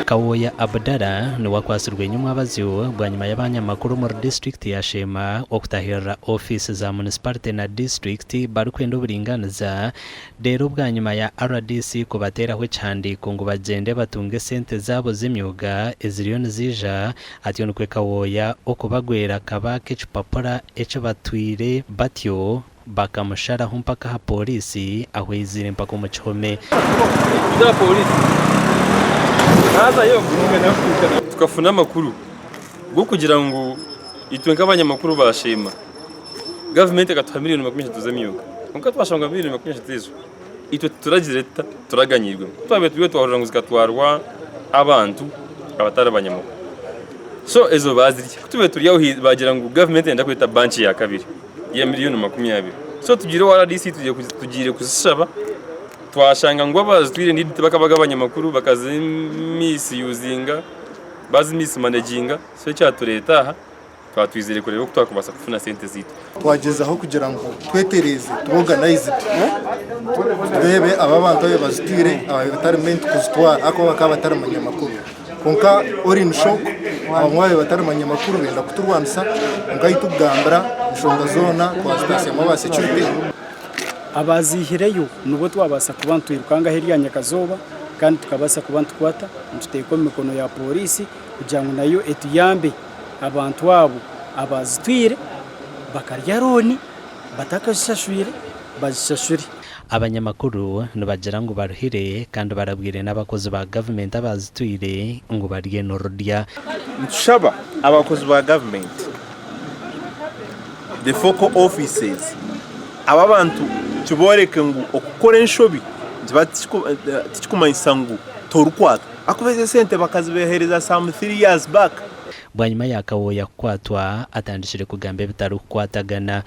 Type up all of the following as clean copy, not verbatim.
Kawooya Abdallah niwe akwatsirwe nyomwabazyo bwanyima y'abanyamakuru omuri disiturikiti ya Sheema okutahirira ofiisi za munisiparite na disiturikiti barikwenda oburinganiza reero bwanyima ya rdc kubateeraho ekihandiiko ngu bagyende batunge esente zaabo z'emyoga eziriyo niziija atyo nikwo Kawooya okubagwera akabaaka ekipapura eki batwire batyo Bakamusharaho mpaka aha pooriisi ahu aiziire mpaka omu kihome. Tukafuna amakuru g'okugira ngu itwe nk'abanyamakuru ba Sheema, gavumenti ekatuha miriyoni 30 z'emyooga. Kwonka twashanga ngu miriyoni 30 ezo itwe tituragire tuta, tituraganyiirwemu. Ku twabaire turiyo twahurira ngu zikatwarwa abantu abatari banyamakuru. So ezo baazirya. Ku tubaire turi aho baagira ngu gavumenti neyenda kweta banki ya kabiri. ya miriyoni 20. So tugiire owa RDC tugiire kuzishaba twashanga ngu abazitwire indeed tibakabaga abanyamakuru bakazi misusinga bazi mismanaginga so ekyatureeta aha twaba twizire kureeba oku twakubaasa kufuna sente zaitu. Twagyezaho kugira ngu twetereeze tube organized tureebe aba abantu abu bazitwire ababaire batari meant kuzitwara ahakuba bakaba batari banyamakuru. Kwonka all in shock abamwe ababaire batari banyamakuru benda kuturwanisa kwonka ahu tukugambira enshonga zoona twazitaasyamu aba security. Abaaziihireyo nibwo twabaasa kuba nitwirukanga ahu erya nyakazooba kandi tukabaasa kuba nitukwata nituteeka omu mikono ya pooriisi kugira ngu nayo etuyambe abantu abo abaazitwire bakarya looni batakazishashwire bazishashure. Abanyamakuru nibagira ngu baruhire kandi barabwire n'abakozi ba gavumenti abazitwire ngu barye n'orurya. Nitushaba abakozi ba gavumenti, the focal offices, aba abantu tubooreke ngu okukora enshobi tikikumanyisa ngu torikwatwa ahakuba ezo esente bakazibaheereza some 3 years back. Bwanyima ya Kawooya kukwatwa, atandikire kugamba ebitarikukwatagana.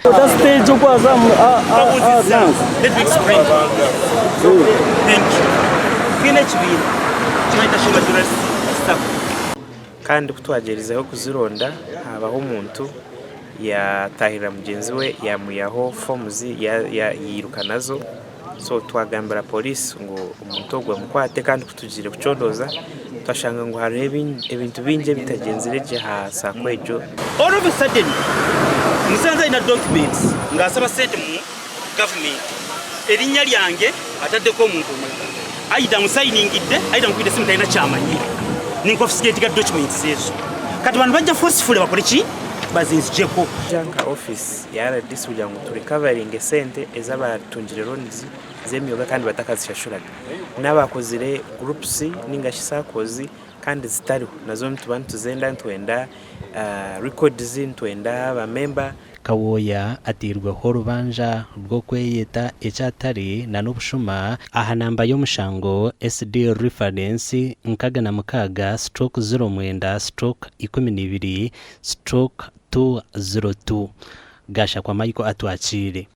Kandi ku twagyerizeho kuzironda haabaho omuntu yaatahirira mugyenzi we yaamwihaho forms yairuka nazo. So twagambira poliisi ngu omuntu ogwo bamukwate kandi ku tugiire kucondooza twashanga ngu hariho ebintu bingi ebitagyenzire gye aha saako egyo. All of a sudden musanze alina documents nga asaba sente mu government erinnya lyange ataddeko omuntu omulala either amusayiningidde either amukubidde esimu talina kyamanyi ninkonfisikatinga documents ezo kati bano bajja forcefully bakole ki bazinzijeko. Nka office ya rdc kugira ngu tu recoveringe esente ez'abatungire loans z'emyoga kandi batakazishashuraga. N'abakozire groups ninga shi saccos kandi zitariho nazo nituba nituzenda nitwenda records nitwenda ba member. Kawooya ateirweho orubanja rw'okweyeta eki atari na n'obushuma aha namba y'omushango SD Reference 66/09/12/202. Gashakwa Michael Atwakiire.